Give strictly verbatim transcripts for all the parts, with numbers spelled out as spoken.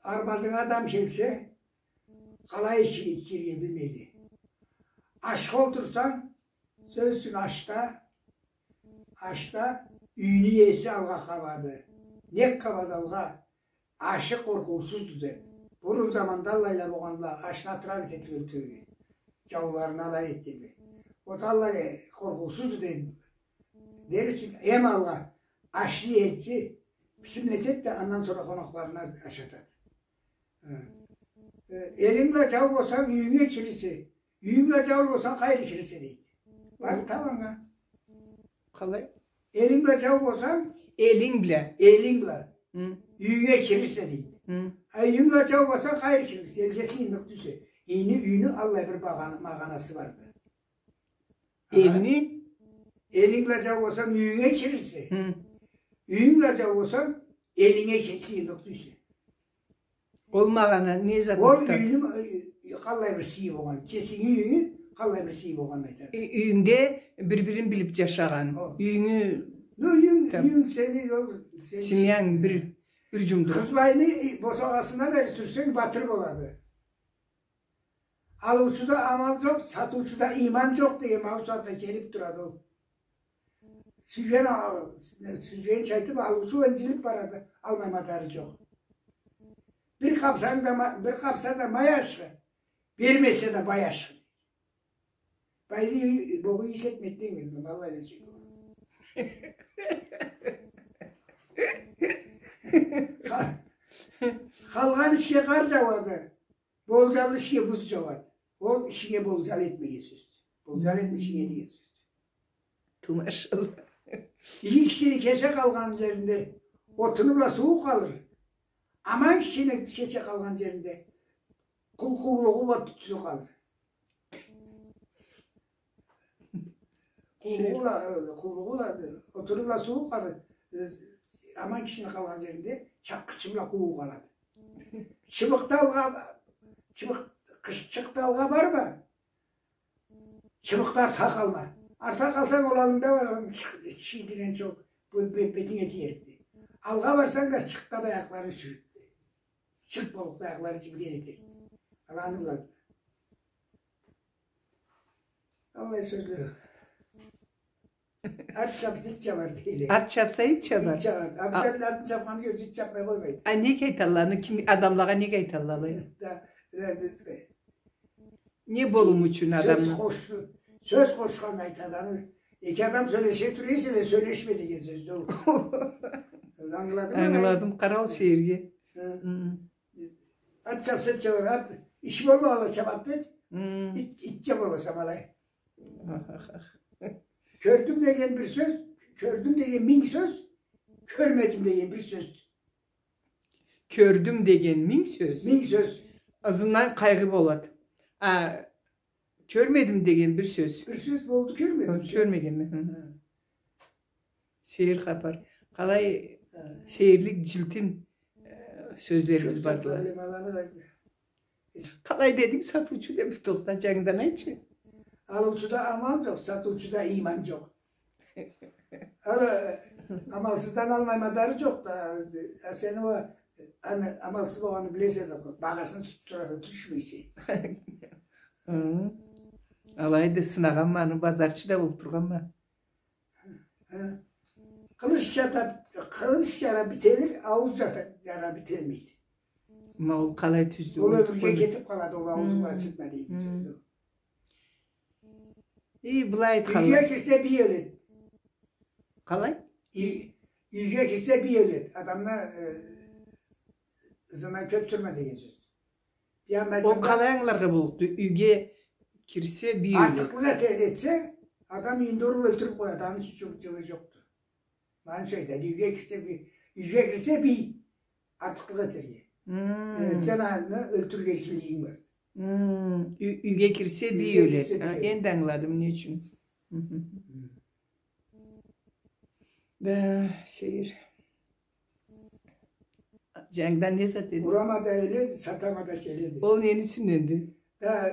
Арбазынга адам келсе, къалай ки-, кирирге билмейди. Ашха олтурсанг, сёз ючюн, ашда, ашда юйню иеси алгъа къабады. Нек къабады алгъа? Ашы къоркъуусузду деп. Бурун заманда аллайла болгъанла, ашны отравить этип ёлтюрюрге. Джауларына алай этдирме. Ол аллай къоркъуусузду деп. Дери ючюн эм алгъа ашны этсе, бисмилла этеди да, андан сора къонакъларына ашатады. Хы. Э, элинг бла джау болсанг, юйюнге кирирсе, юйюнг бла джау болсанг, къайры кирирсе, дейди. Барып таб анга. Къалай? Элинг бла джау болсанг, элинг бла. Элинг бла. Хы. Юйюнге кирирсе, дейди. Хы. А юйюнг бла джау болсанг, къайры кирирсе, элге сыйынныкъ тюйюлсе. Юйню, юйню аллай бир багъана-, магъанасы барды. Элни? Элинг бла джау болсанг, юйюнге кирирсе. Хы. Юйюнг бла джау болсанг, элинге ки-, сыйынныкъ тюйюлсе. Ол магъана не зат? Ол юйню, э, къаллай бир сыйы болгъан, кесинги юйюню къаллай бир сыйы болгъанын айтады. Ю-, юйюнгде бир-бирин билип джашагъан. О. Юйюнгю... Ну, юйюнг, там, юйюнг сени, ол сени семьянг бир, бир джумдукъ. Къызбайны, э, босагъасына да сюрсенг, батыр болады. Алыучуда амал джокъ, сатыучуда иман джокъ деген маусатда келип турады ол. Сюйген а-, сюйгенча айтып, алыучу инджилип барады, алмай мадары джокъ. Бир къапсанг да ма-, бир къапса да май ашхы, бермесе да бай ашхы. Байды богъу ийис этмейди дейме, аллай да джюк. Ха-, халгъан ишге къар джауады. Болджалы ишге буз джауады. Ол ишинге болджал этмеген сёздю. Болджал этме ишинге деген сёздю. Тумашалла. Иги кишини кече къалгъан джеринде отуну бла сууу къалыр. Аман кишини кече къалгъан джеринде къул-, къуллугъу бла тютюню къалыр. Къуллугъу бла, э, къуллугъу бла, э, отуну бла сууу къалады. Э, аман кишини къалгъан джеринде чакъгъычы бла къууу къалады. Чыбыкъда алгъа, чыбыкъ-, къычыкъда алгъа барма. Чыбыкъда артха къалма. Артха къалсанг, ол аллынгда баргъан чы-, чийдиргенча ол бе-, бе-, бетинге тиерикди. Алгъа барсанг да, чыкъда да аякъларынг чюйюрюкдю. Чырт боллукъду, аякълары джибген этерикди. Аланы бла. Аллай сёзле. Ат чапса, ит чабар дейле. Ат чапса, ит чабар. Ит чабар. А, а, бизде атын чапханны кёрсе, ит чапмай къоймайды. А, нек айталла аны? Ким, адамлагъа нек айталла алай? Да, да, да, да. Не болум ючюн адамны? Сёз къош-, сёз къошханны айтады аны. Эки адам сёлеше тура эсе да, сёлешме деген сёздю ол. Ангыладынгмы? Ангыладым, къара ол шиирге. Хы. Хы. Ат чапса, ит чабар, ат иши болмагъанлай чабады деди. Хы. Ит, итча боласа, ма алай. Ах, ах, ах. Кёрдюм деген бир сёз, кёрдюм деген минг сёз, кёрмедим деген бир сёз. Кёрдюм деген минг сёз. Минг сёз. Ызындан къайгъы болады. А, кёрмедим деген бир сёз. Бир сёз болду, кёрмедим. Кёрмегенме. Хы. Хы. Сейир хапар. Къалай, хы, сейирлик джилтин, э, сёзлерибиз бардыла. Проблемаланы да. Къалай дединг, сатыучу деп, тохта, джангыдан айтчы. Алыучуда амал джокъ, сатыучуда иман джокъ. Ала, амалсыздан алмай мадары джокъ да, а сен ол, аны, амалсыз болгъанын билесе да, багъасын тутуп тураса, тюшмейсе. Хы. Алайды, сынагъанма аны, базарчы да болуп тургъанма. Хы. Къылыч джата, къылыч джара бителир, аууз джата, джара бителмейди. Ма ол къалай тюздю? Ол ёмюрге кетип къалады, ол аууз бла чыкъма деген сёздю. Эй, былай айтханла. Юйге кирсе, бий ёледи. Къалай? Ю-, юйге кирсе, бий ёледи. Адамны, э, ызына кёп сюрме деген сёз. Ол къалай ангыларгъа боллукъду? Юйге кирсе, бий ёледи. Артыкълыкъ эте-, этсе, адам юйюнде уруп ёлтюрюп къояды. Аны ючюн джокъ, джокъду. Ма аны ючюн айтады, юйге кирсе, бий, юйге кирсе, бий. Артыкълыкъ этерге. Хы. Э, сен аны ёлтюрюрге эркинлигинг бар. Хы. Ю-, юйге кирсе, бий ёледи. Юйге кирсе, бий ёледи. Хы, энди ангыладым не ючюн. Хы. Да, сейир. Джангыдан не зат эди? Урама да ёледи, сатама да келеди. Ол нени ючюн энди? Да,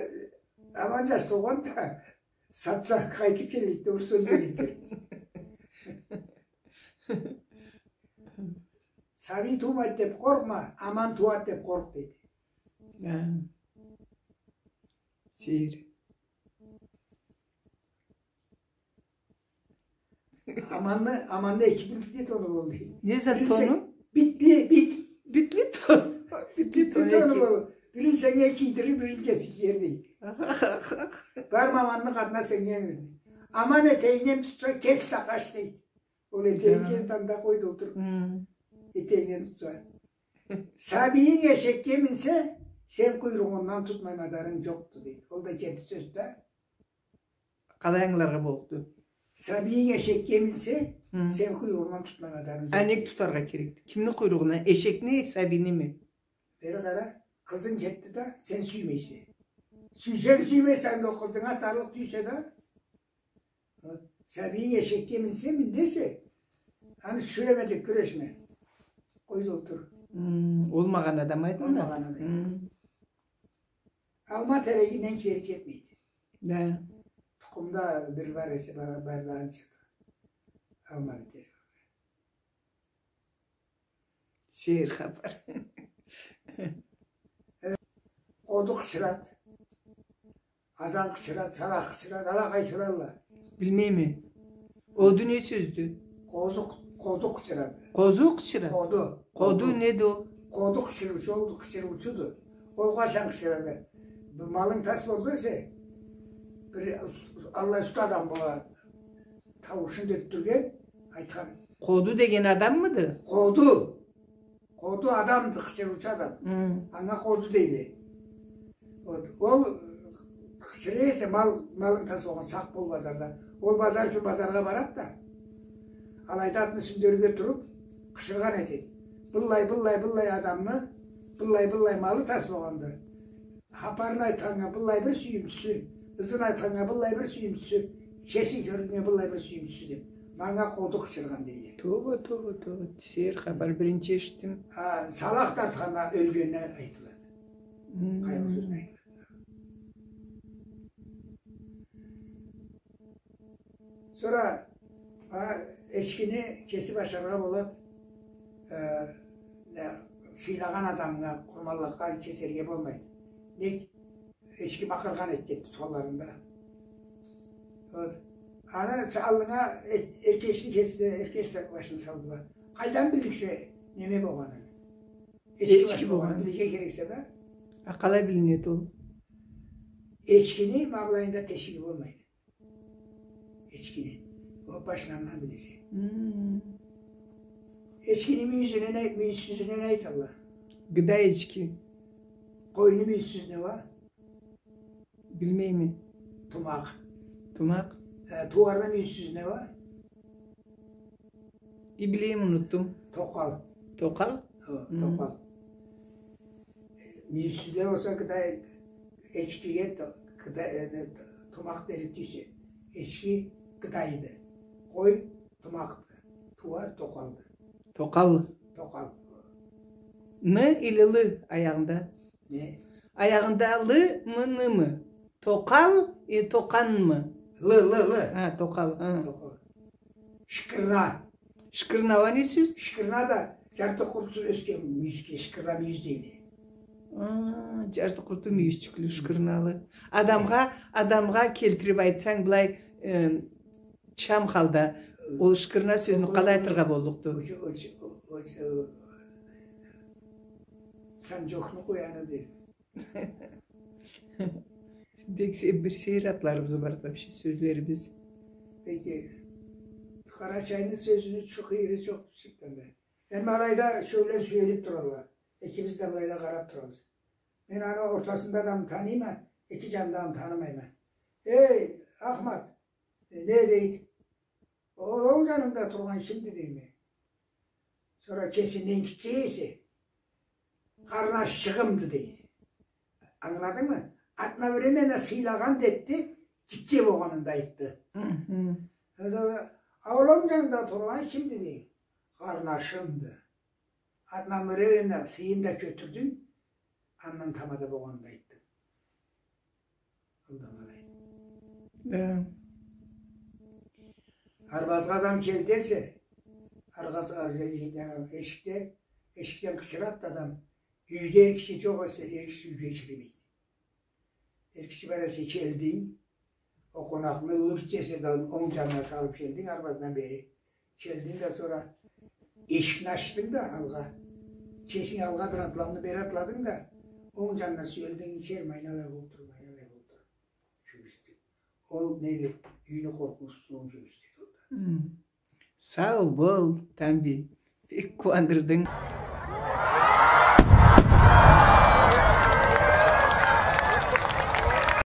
аман джаш болгъан да, сатса, къайтып келеди да, урсун келеди. Сабий туумайды деп къоркъма, аман тууады деп къоркъ, дейди. Ха. Сейир. Аманны, аманны эки битле тону болду. Не зат тону? Битли, бит. Битли то-, битли тону эки. Битли тону болду. Бирин сеннге кийдирир, бирин кеси киер, дейди. Барма аманны къатына, сеннге берди. Аман этегингден тутса, кес да къач, дейди. Ол этегин кес да, анда къой да олтур. Этегингден тутса. Сабийинг эшекге минсе, сен къуйругъундан тутмай мадарынг джокъду, дейди. Ол да керти сёз да. Къалай ангыларгъа боллукъду? Сабийинг эшекге минсе, сен къуйругъундан тутмай мадарынг джокъду. А нек тутаргъа керекди? Кимни къуйругъундан? Эшекни, сабийними? Бери къара, къызынг кетди да, сен сюймейсе. Сюйсенг, сюймесенг да, ол къызынга тарлыкъ тюйсе да, сабийинг эшекге минсе, миндирсе, аны тюшюреме деп кюрешме. Къой да олтур. Хм, ол магъанада айтылады. Ол магъанада айтылады. Хм. Алма терегинден кери кетмейди. Да. Тукъумда бир бар эсе, бар-, барлыгъынча алма битер. Сейир хапар. Къоду къычырады. Азан къычырады, салах къычырады, ала къайсылалла? Билмейме. Оду не сёздю? Къозу, къоду къычырады. Къозу къычырады? Къоду. Къоду неди ол? Къоду къычырыучу, ол къычырыучуду. Ол къачан къычырады? Бир малынг тас болду эсе, бир аллай уста адам болады. Тауушун ётдюрген, айтхан. Къоду деген адаммыды? Къоду. Къоду адамды, къычырыучу адам. Хм. Анга къоду дейле. Вот. Ол къычыра эсе, мал, малынг тас болгъан, сакъ бол базарда. Ол базар кюн базаргъа барады да, алайда атны юсюнде ёрге туруп, къычыргъан этеди. Быллай, быллай, быллай адамны, быллай, быллай малы тас болгъанды. Хапарын айтханнга быллай бир сюйюмсюзю, ызын айтханнга быллай бир сюйюмсюзю, кесин кёргеннге быллай бир сюйюмсюзю деп. Манга къоду къычыргъан дейле. Тоба, тоба, тоба. Сейир хапар, биринчи эшитдим. Ха, салах тартханнга ёлгеннге айтылады. Хм. Къайгъы сёзню айтылады. Сора, а, эчкини кесип ашаргъа болады. Э, э, сыйлагъан адамгъа, къурманлыкъгъа кесерге болмайды. Нек? Эчки макъыргъан этген тутханларында. Вот. Аны с-, аллынга э-, эркечни кесди, эркеч башын салдыла. Къайдан билдиксе неме болгъанын? Эчки болгъанын билирге керексе да. А къалай билинеди ол? Эчкини ма былайында тешиги болмайды. Эчкини. Ол башындан билесе. Хм. Эчкини мюйюзюне не, мюйюзсюзюне не айталла? Гыда эчки. Къойну мюйюзсюзюне уа? Билмейме. Тумакъ. Тумакъ. Э, тууарны мюйюзсюзюне уа? И билейим, унутдум. Токъал. Токъал? Хы, хм, токъал. Мюйюзсюзле болса, гыда, эчкиге то-, гыда, э, не, тумакъ дерик тюйюлсе. Эчки гыдайды. Къой тумакъды. Тууар токъалды. Токъал. Токъал. Ны или лы аягъында? Не? Аягъында лымы, нымы? Токъал, э, токъанмы? Лы, лы, лы. Ха, токъал, ха. Токъал. Шкырна. Шкырна уа не сёз? Шкырна да джарты къурту ёсген мюйюзге шкырна мюйюз дейле. А, джарты къурту мюйюзчюклю, шкырналы. Адамгъа, адамгъа келтирип айтсанг, былай, э, чам халда, ол шкырна сёзню къалай айтыргъа боллукъду? Санджохну къояны деди. Бек се-, бир сейир атларыбыз бар, вообще, сёзлерибиз. Пеки, Къарачайны сёзюню чу-, къыйыры чокъду, чыкъгъанда. Эм алайда шёле сюелип туралла. Экибиз да былайда къарап турабыз. Мен аны ортасында адамны таныйма, эки джанында адамны танымайма. Эй, Ахмат, э, не дейди? Ол онг джанымда тургъан кимди, дейме. Сора кесинден гитче эсе, къарнашчыгъымды, дейди. Ангыладынгмы? Одновременно сыйлагъан да этди, гитче болгъанын да айтды. Хы-хы. Сора, а ол онг джанымда тургъан кимди, дейди. Къарнашымды. Одновременно сыйын да кётюрдюнг, андан тамада болгъанын да айтдынг. Ол да былай. Да. Арбазгъа адам келди эсе, арбаз-, а, э, э, эшикде, Эшикден къычырады да адам. Юйде эр киши джокъ эсе, эр киши юйге кирмейди. Эр киши бар эсе, келдинг, ол къонакъны уллу гитче эсе да онг джанына салыб келдинг, арбазындан бери. Келдинг да сора эшикни ачдынг да алгъа. Кесинг алгъа бир атламны бери атладынг да, онг джанына сюелдинг, ичерим айналай болтуруб, айналай болтуруб. Кёргюзтдю. Ол неди, юйню къоркъунчсузлугъун кёргюзтеди ол да. Хы. Сау бол, Тамбий. Бек къууандырдынг.